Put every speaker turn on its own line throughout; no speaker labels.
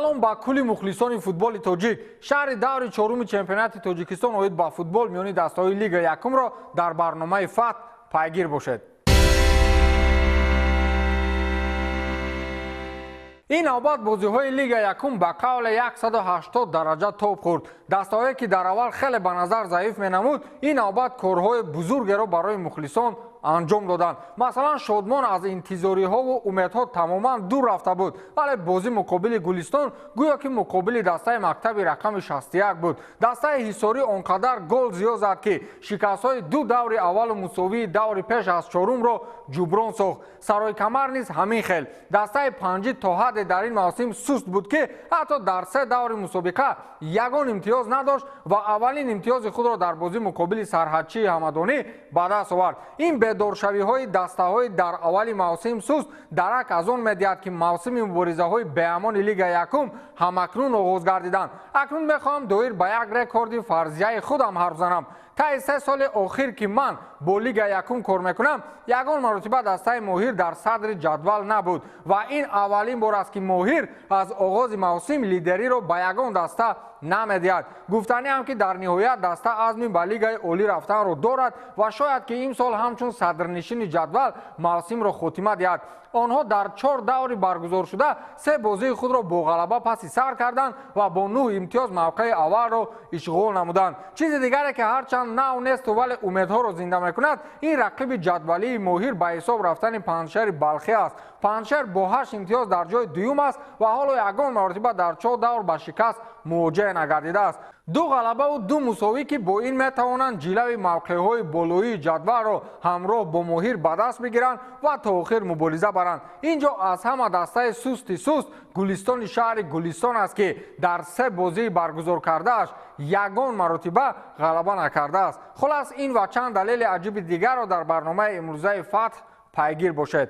Салом ба кулли мухлисони футболи тоҷик. Шаҳри даври чоруми чемпионати Тоҷикистон оид ба футбол миёни дастаҳои Лига якумро дар барномаи Фатҳ пайгир бошед. Ин навбат бозиҳои Лига якум ба қавле 180 дараҷа тоб хӯрд. Дастаҳое ки дар аввал хеле ба назар заиф менамуд, ин навбат корҳои бузургеро барои мухлисон анҷом доданд. Масалан, Шодмон аз интизориҳову умедҳо тамоман дур рафта буд, вале бозӣ муқобили Гулистон гӯё ки муқобили дастаи мактаби рақами 61 буд. Дастаи Ҳисорӣ он қадар гол зиёд зад, ки шикастҳои ду даври аввалу мусовии даври пеш аз чорумро ҷуброн сохт. Саройкамар низ ҳамин хел. Дастаи панҷӣ то ҳадде дар ин мавсим суст буд, ки ҳатто дар се даври мусобиқа ягон имтиёз надошт ва аввалин имтиёзи худро дар бозӣ муқобили сарҳадчии ҳамадонӣ ба даст овард. Ин бедоршавиҳои дастаҳои дар аввали мавсим суст дарак аз он медиҳад, ки мавсими муборизаҳои беамони Лига якум ҳамакнун оғоз гардиданд. Акнун мехоҳам доир ба як рекорди фарзияи худам ҳарф занам. Таи 3 соли охир, ки ман бо Лига якум кор мекунам, ягон маротиба дастаи Моҳир дар садри ҷадвал набуд ва ин аввалин бор аст, ки Моҳир аз оғози мавсим лидериро ба ягон даста намедиҳад. Гуфтаниам, ки дар ниҳоят даста азми ба Лигаи олӣ рафтанро дорад ва шояд ки имсол ҳамчун садрнишини ҷадвал мавсимро хотима диҳад. Онҳо дар 4 даври баргузоршуда 3 бозии худро бо ғалаба паси сар карданд ва бо 9 имтиёз мавқеи аввалро ишғол намуданд. Чизи дигаре, ки ҳарчанд нав несту, вале умедҳоро зинда мекунад, ин рақиби ҷадвалии Моҳир ба ҳисоб рафтани Панҷшери Балхӣ аст. Панҷшер бо 8 имтиёз дар ҷои дуюм аст ва ҳоло ягон маротиба дар 4 давр ба шикаст мувоҷеҳ нагардидааст. 2 ғалабаву 2 мусовӣ, ки бо ин метавонанд ҷилави мавқеъҳои болоии ҷадвалро ҳамроҳ бо Моҳир ба даст бигиранд ва то охир мубориза баранд. Ин ҷо аз ҳама дастаи сусти суст Гулистони шаҳри Гулистон аст, ки дар 3 бозии баргузор кардааш ягон маротиба ғалаба накардааст. Хулас, ин ва чанд далели аҷиби дигарро дар барномаи имрӯзаи Фатҳ пайгир бошед.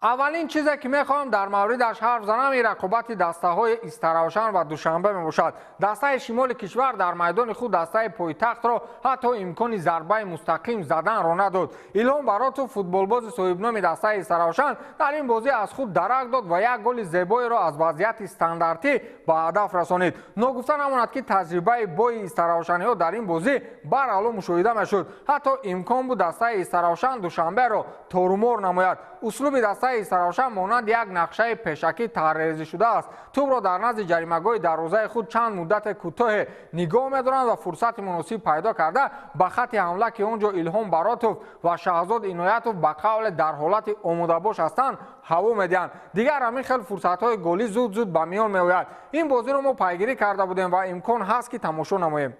Аввалин чизе, ки мехоҳам дар мавридаш ҳарф занам, ин рақобати дастаҳои Истаравшан ва Душанбе мебошад. Дастаи шимоли кишвар дар майдони худ дастаи пойтахтро ҳатто имкони зарбаи мустақим заданро надод. Илҳом Баротов, футболбози соҳибноми дастаи Истаравшан, дар ин бозӣ аз худ дарак дод ва як голи зебоеро аз вазъияти стандартӣ ба ҳадаф расонид. Ногуфта намонад, ки таҷрибаи бои истаравшаниҳо дар ин бозӣ барало мушоҳида мешуд. Ҳатто имкон буд дастаи Истаравшан Душанберо торумор намояд. Услуби дастаи Истаравшан монанд як нақшаи пешакӣ тарҳрезӣ шудааст. Тӯбро дар назди ҷаримагоҳи дарвозаи худ чанд муддате кӯтоҳе нигоҳ медоранд ва фурсати муносиб пайдо карда ба хатти ҳамла, ки он ҷо Илҳом Баротов ва Шаҳзод Иноятов ба қавле дар ҳолати омодабош ҳастанд, ҳаво медиҳанд. Дигар ҳамин хел фурсатҳои голӣ зуд-зуд ба миён меояд. Ин бозиро мо пайгирӣ карда будем ва имкон ҳаст, ки тамошо намоем.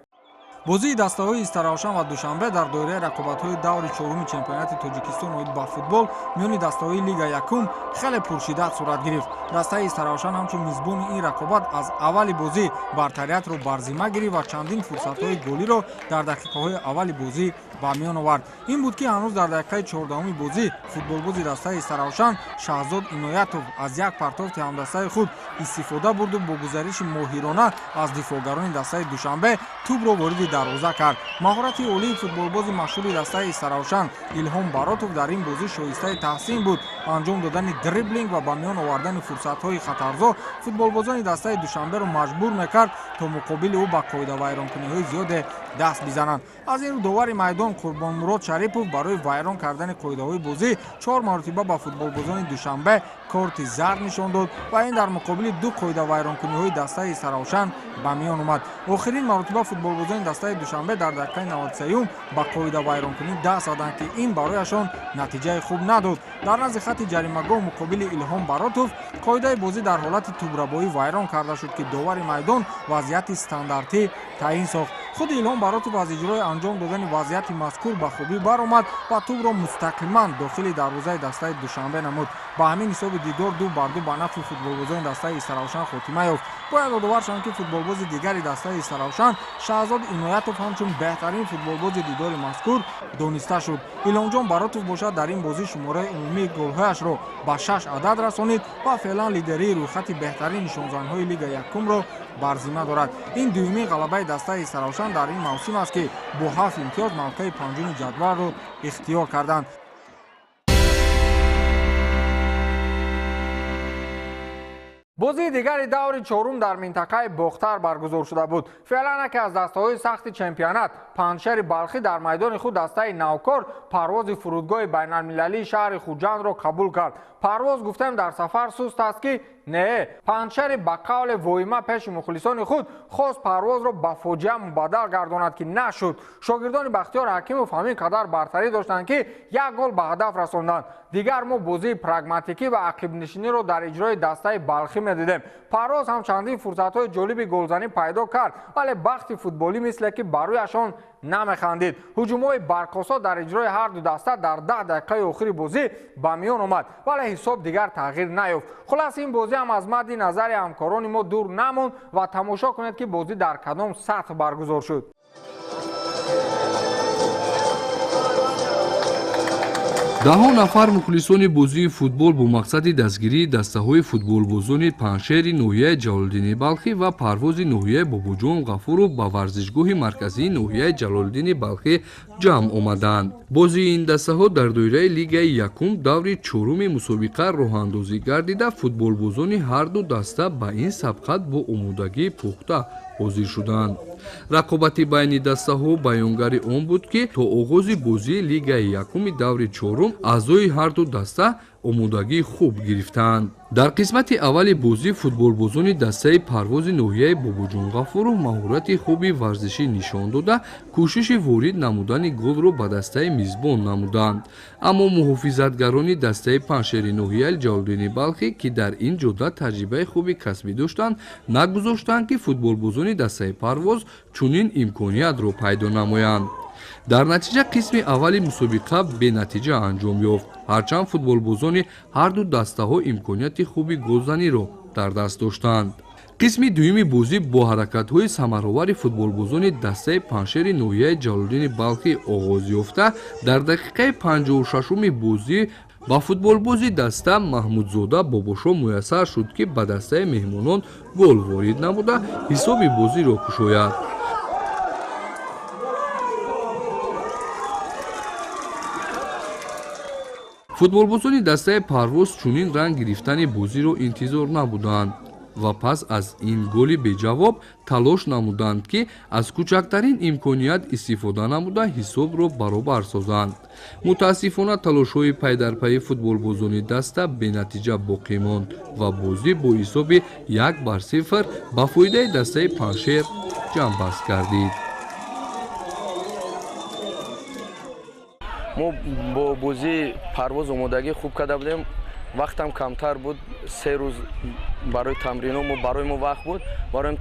Бозии дастаҳои Истаравшан ва Душанбе дар доираи рақобатҳои даври чоруми чемпионати Тоҷикистон оид ба футбол миёни дастаҳои Лига якум хеле пуршиддат сурат гирифт. Дастаи Истаравшан ҳамчун мизбони ин рақобат аз аввали бозӣ бартариятро бар зимма гирифт ва чандин фурсатҳои голиро дар дақиқаҳои аввали бозӣ ба миён овард. Ин буд, ки ҳанӯз дар дақиқаи 14-уми бозӣ футболбози дастаи Истаравшан Шаҳзод Иноятов аз як партофти ҳамдастаи худ истифода бурду бо гузариши моҳирона аз дифоъгарони дастаи Душанбе тӯбро вориди дарвоза кард. Маҳорати олии футболбози машҳури дастаи Истаравшан Илҳом Баротов дар ин бозӣ шоистаи таҳсин буд. Анҷом додани дриблинг ва ба миён овардани фурсатҳои хатарзо футболбозони дастаи Душанберо маҷбур мекард, то муқобили ӯ ба қоидавайронкуниҳои зиёде даст бизананд. Аз ин рӯ довари майдон Қурбонмурод Шарипов барои вайрон кардани қоидаҳои бозӣ 4 маротиба ба футболбозони Душанбе корти зард нишон дод ва ин дар муқобили 2 қоидавайронкуниҳои дастаи Истаравшан ба миён омад. Охирин маротиба футболбозони дастаи Душанбе дар дақиқаи 93-юм ба қоидавайронкунӣ даст заданд, ки ин барояшон натиҷаи хуб надод. Дар назди хатти ҷаримагоҳ муқобили Илҳом Баротов қоидаи бозӣ дар ҳолати тӯбрабоӣ вайрон карда шуд, ки довари майдон вазъияти стандартӣ таъин сохт. Худи Илҳом Баротов аз иҷрои анҷом додани вазъияти мазкур ба хубӣ баромад ва тӯбро мустақиман дохили дарвозаи дастаи Душанбе намуд. Ба ҳамин ҳисоби дидор 2-2 ба нафъи футболбозони дастаи Истаравшан хотима ёфт. Бояд ёдовар шавем, ки футболбози дигари дастаи Истаравшан Шаҳзод Иноятов ҳамчун беҳтарин футболбози дидори мазкур дониста шуд. Илҳомҷон Баротов бошад дар ин бозӣ шумораи умумии голҳояшро ба 6 адад расонид ва феълан лидерии рӯйхати беҳтарин нишонзанҳои Лига якумро бар зимма дорад. Ин дуюмин ғалабаи дастаи Истаравшан дар ин мавсим аст, ки бо 7 имтиёз мавқеи панҷуми ҷадвалро ихтиёр карданд. Бозии дигари даври чорум дар минтақаи Бохтар баргузор шуда буд. Феълан яке аз дастаҳои сахти чемпионат Панҷшери Балхӣ дар майдони худ дастаи навкор Парвози фурудгоҳи байналмилалии шаҳри Хуҷандро қабул кард. Парвоз гуфтем дар сафар суст аст ки не, Панҷшери ба қавле воима пеши мухлисони худ хост Парвозро ба фоҷиа мубаддал гардонад ки нашуд. Шогирдони Бахтиёр Ҳакимов ҳамин қадар бартарӣ доштанд ки як гол ба ҳадаф расонданд. Дигар мо бозии прагматикӣ ва ақибнишиниро дар иҷрои дастаи Балхӣ медидем. Парвоз ҳам чандин фурсатҳои ҷолиби голзанӣ пайдо кард, вале бахти футболӣ мисле ки барояшон намехандид. Ҳуҷумҳои барқосо дар иҷрои ҳар ду даста дар 10 дақиқаи охири бозӣ ба миён омад, вале ҳисоб дигар тағйир наёфт. Хулас ин бозӣ ҳам аз мадди назари ҳамкорони мо дур намонд ва тамошо кунед ки бозӣ дар кадом сатҳ баргузор шуд.
Даҳо нафар мухлисони бозии футбол бо мақсади дастгирии дастаҳои футболбозони Панҷшери ноҳияи Ҷалолиддини Балхӣ ва Парвози ноҳияи Бобоҷон Ғафуров ба варзишгоҳи марказии ноҳияи Ҷалолиддини Балхӣ ҷамъ омаданд. Бозии ин дастаҳо дар доираи лигаи якум даври чоруми мусобиқа роҳандозӣ гардида, футболбозони ҳарду даста ба ин сабқат бо омодагии пухта ҳозир шуданд. Рақобати байни дастаҳо баёнгари он буд, ки то оғози бозии лигаи якуми даври чорум аъзои ҳарду даста омодагии хуб гирифтанд. Дар қисмати аввали бозӣ футболбозони дастаи Парвози ноҳияи Бобоҷон Ғафуров маҳорати хуби варзишӣ нишон дода, кӯшиши ворид намудани голро ба дастаи мизбон намуданд. Аммо муҳофизатгарони дастаи Панҷшери ноҳияи Ҷалолиддини Балхӣ, ки дар ин ҷода таҷрибаи хуби касбӣ доштанд, нагузоштанд, ки футболбозони дастаи Парвоз чунин имкониятро пайдо намоянд. Дар натиҷа қисми аввали мусобиқа бенатиҷа анҷом ёфт. Ҳарчанд футболбозони ҳарду дастаҳо имконияти хуби голзаниро дар даст доштанд. Қисми дуюми бозӣ бо ҳаракатҳои самаровари футболбозони дастаи Панҷшери ноҳияи Ҷалолиддини Балхӣ оғоз ёфта, дар дақиқаи 56-уми бозӣ ба футболбози даста Маҳмудзода Бобошо муяссар шуд, ки ба дастаи меҳмонон гол ворид намуда ҳисоби бозиро кушояд. Футболбозони дастаи Парвоз чунин ранг гирифтани бозиро интизор набуданд ва пас аз ин голи беҷавоб талош намуданд, ки аз кӯчактарин имконият истифода намуда ҳисобро баробар созанд. Мутаассифона талошҳои пайдарпайи футболбозони даста бенатиҷа боқӣ монд ва бозӣ бо ҳисоби 1-0 ба фоидаи дастаи Панҷшер ҷамъбаст гардид.
Мо бо бозии Парвоз омодагӣ хуб карда будем. Вақтам камтар буд, 3 рӯз барои тамрино барои мо вақт буд, барои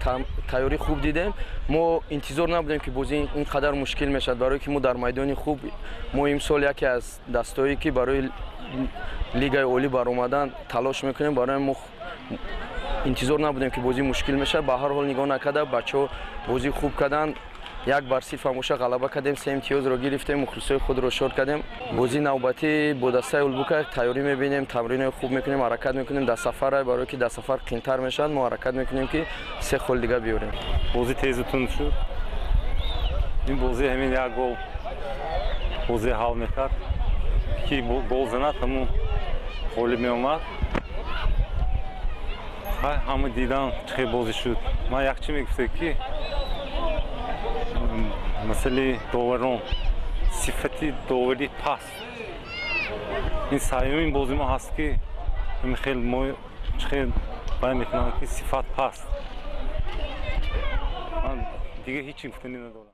тайёрӣ хуб дидем. Мо интизор набудем, ки бозӣ ин қадар мушкил мешавад, барое ки мо дар майдони хуб, мо имсол яке аз дастое ки барои лигаи олӣ баромадан талош мекунем, барои мо интизор набудем, ки бозӣ мушкил мешавад. Ба ҳар ҳол нигоҳ накарда бачаҳо бозӣ хуб карданд. 1-0 ҳамоша ғалаба кардем, 3 имтиёзро гирифтем, мухлисои худро шод кардем. Бозии навбатӣ бо дастаи Улбука тайёрӣ мебинем, тамринои хуб мекунем, ҳаракат мекунем дар сафар, барое ки дар сафар қинтар мешавад, мо ҳаракат мекунем, ки 3 хол дига биёрем.
Бозӣ тезу тунд шуд. Ин бозӣ ҳамин як гол бозӣ ҳал мекард, ки гол занад ҳамун ғолиб меомад. Ҳама дидан чӣ хел бозӣ шуд. Ман як чӣ мегуфтам, ки масъалаи доварон, сифати доварӣ паст. Ин сеюмин бози мо ҳаст, ки хел мо хел баён мекунам, ки сифат паст. Ман дига ҳеҷ чӣ гуфтанӣ надорам.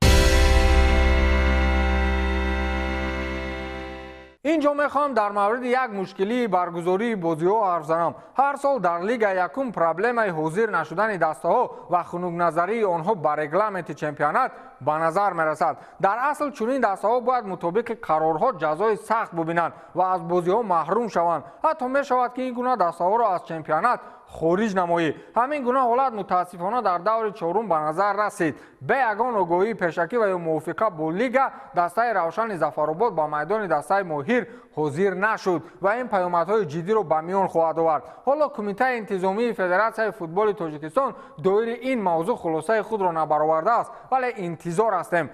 Инҷо мехоҳам дар мавриди як мушкилии баргузории бозиҳо ҳарф занам. Ҳар сол дар лига якум проблемаи ҳозир нашудани дастаҳо ва хунукназарии онҳо ба регламенти чемпионат ба назар мерасад. Дар асл чунин дастаҳо бояд мутобиқи қарорҳо ҷазои сахт бубинанд ва аз бозиҳо маҳрум шаванд. Ҳатто мешавад, ки ин гуна дастаҳоро аз чемпионат хориҷ намоӣ. Ҳамин гуна ҳолат мутаассифона дар даври чорум ба назар расид. Бе ягон огоҳии пешакӣ ва ё мувофиқа бо лига дастаи Равшани Зафаробод ба майдони дастаи Моҳир ҳозир нашуд ва ин паёмадҳои ҷиддиро ба миён хоҳад овард. Ҳоло Кумитаи интизомии Федератсияи футболи Тоҷикистон доири ин мавзӯъ хулосаи худро набаровардааст, вале интизор ҳастем.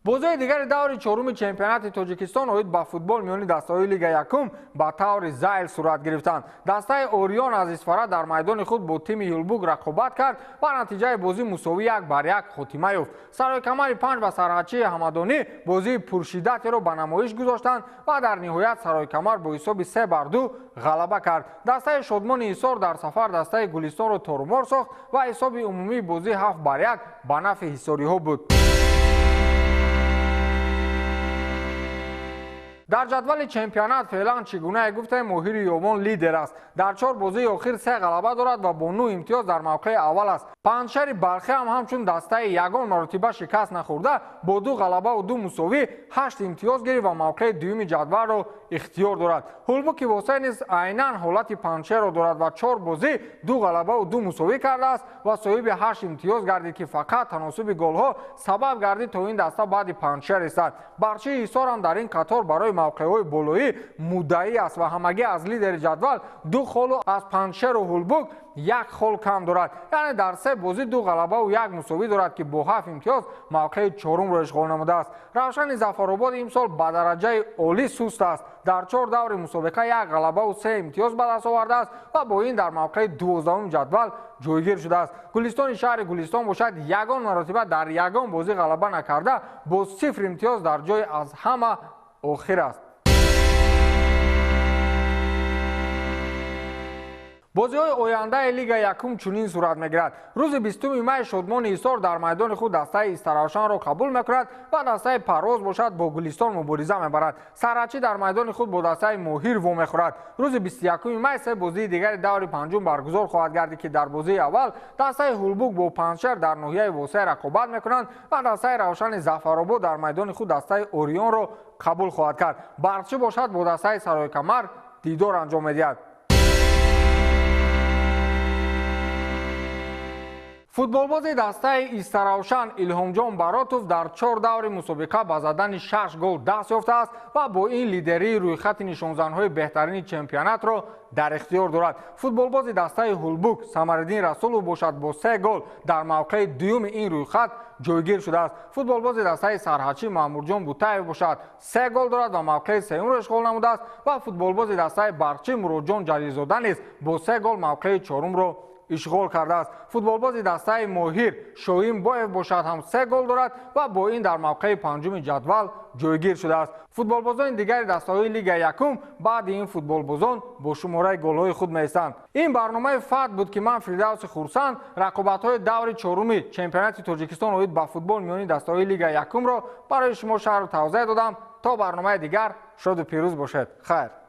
Бозиҳои дигари даври чоруми чемпионати Тоҷикистон оид ба футбол миёни дастаҳои Лига якум ба таври зайл сурат гирифтанд. Дастаи Орион аз Исфара дар майдони худ бо тими Ҳулбук рақобат кард ва натиҷаи бозӣ мусовӣ 1-1 хотима ёфт. Сарои-Камари панҷ ва Сарҳадчии Ҳамадонӣ бозии пуршиддатеро ба намоиш гузоштанд ва дар ниҳоят Сарои-Камар бо ҳисоби 3-2 ғалаба кард. Дастаи Шодмони Ҳисор дар сафар дастаи Гулистонро торумор сохт ва ҳисоби умумии бозӣ 7-1 ба нафъи ҳисориҳо буд. Дар ҷадвали чемпионат феълан чӣ гунае гуфтем, Моҳири Ёвон лидер аст. Дар 4 бозии охир 3 ғалаба дорад ва бо 9 имтиёз дар мавқеи аввал аст. Панҷшери Балхӣ ҳам ҳамчун дастаи ягон маротиба шикаст нахӯрда бо 2 ғалабаву 2 мусовӣ 8 имтиёз гирифт ва мавқеи дуюми ҷадвалро ихтиёр дорад. Ҳулбуки Восеъ низ айнан ҳолати Панҷшерро дорад ва 4 бозӣ 2 ғалабаву 2 мусовӣ кардааст ва соҳиби 8 имтиёз гардид, ки фақат таносуби голҳо сабаб гардид то ин даста баъди Панҷшер истад. Барчии Ҳисор ҳам дар ин қатор барои мавқеъҳои болоӣ муддаӣ аст ва ҳамагӣ аз лидери ҷадвал 2 холу аз Панҷшеру Ҳулбук 1 хол кам дорад. Яъне дар 3 бозӣ 2 ғалабаву 1 мусовӣ дорад, ки бо 7 имтиёз мавқеи чорумро ишғол намудааст. Равшани Зафаробод имсол ба дараҷаи олӣ суст аст. Дар 4 даври мусобиқа 1 ғалабаву 3 имтиёз ба даст овардааст ва бо ин дар мавқеи 12-уми ҷадвал ҷойгир шудааст. Гулистони шаҳри Гулистон бошад ягон маротиба дар ягон бозӣ ғалаба накарда бо 0 имтиёз дар ҷои аз ҳама охир аст. Бозиҳои ояндаи Лига якум чунин сурат мегирад. Рӯзи 20 май Шодмони Ҳисор дар майдони худ дастаи Истаравшанро қабул мекунад ва дастаи Парвоз бошад бо Гулистон мубориза мебарад. Сарҳадчӣ дар майдони худ бо дастаи Моҳир вомехӯрад. Рӯзи 21 май 3 бозии дигари даври панҷум баргузор хоҳад гардид, ки дар бозии аввал дастаи Ҳулбук бо Панҷшер дар ноҳияи Восеъ рақобат мекунанд ва дастаи Равшани Зафаробод дар майдони худ дастаи Орионро қабул хоҳад кард. Барчӣ бошад бо дастаи Сарои-Камар дидор анҷом медиҳад. Футболбози дастаи Истаравшан Илҳомҷон Баротов дар 4 даври мусобиқа ба задани 6 гол даст ёфтааст ва бо ин лидерии рӯйхати нишонзанҳои беҳтарини чемпионатро дар ихтиёр дорад. Футболбози дастаи Ҳулбук Самариддин Расулов бошад бо 3 гол дар мавқеи дуюми ин рӯйхат ҷойгир шудааст. Футболбози дастаи Сарҳадчӣ Маъмурҷон Бутаев бошад 3 гол дорад ва мавқеи сеюмро ишғол намудааст ва футболбози дастаи Барқчӣ Муродҷон Ҷалилзода низ бо 3 гол мавқеи чорумро ишғол кардааст. Футболбози дастаи Моҳир Шоҳин Боев бошад ҳам 3 гол дорад ва бо ин дар мавқеи панҷуми ҷадвал ҷойгир шудааст. Футболбозони дигари дастаҳои Лига якум баъди ин футболбозон бо шумораи голҳои худ меистанд. Ин барномаи фат буд, ки ман Фирдавси Хурсанд рақобатҳои даври чоруми чемпионати Тоҷикистон оид ба футбол миёни дастаҳои Лига якумро барои шумо шарҳу тавзеҳ додам. То барномаи дигар шоду пирӯз бошед. Хайр.